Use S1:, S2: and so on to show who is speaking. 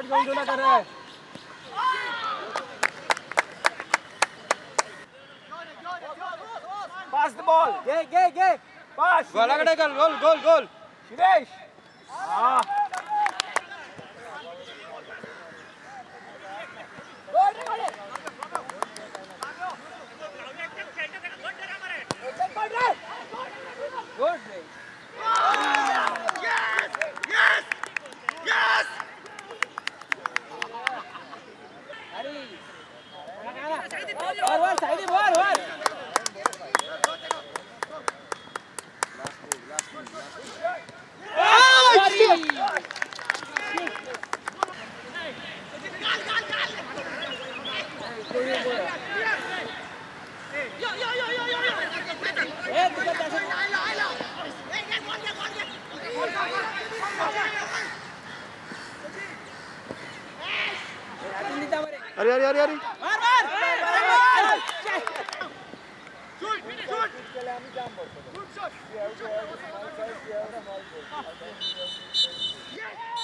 S1: क्यों कर रहा है? Pass the ball. गे गे गे. पास.
S2: गोलाकडे गोल गोल गोल गोल.
S1: शिवेश. हां. गुड.
S3: Yes! Yes! Yes!
S1: वर साइड वर वर.
S3: अरे अरे अरे अरे
S1: मार मार मार.
S3: Shoot shoot.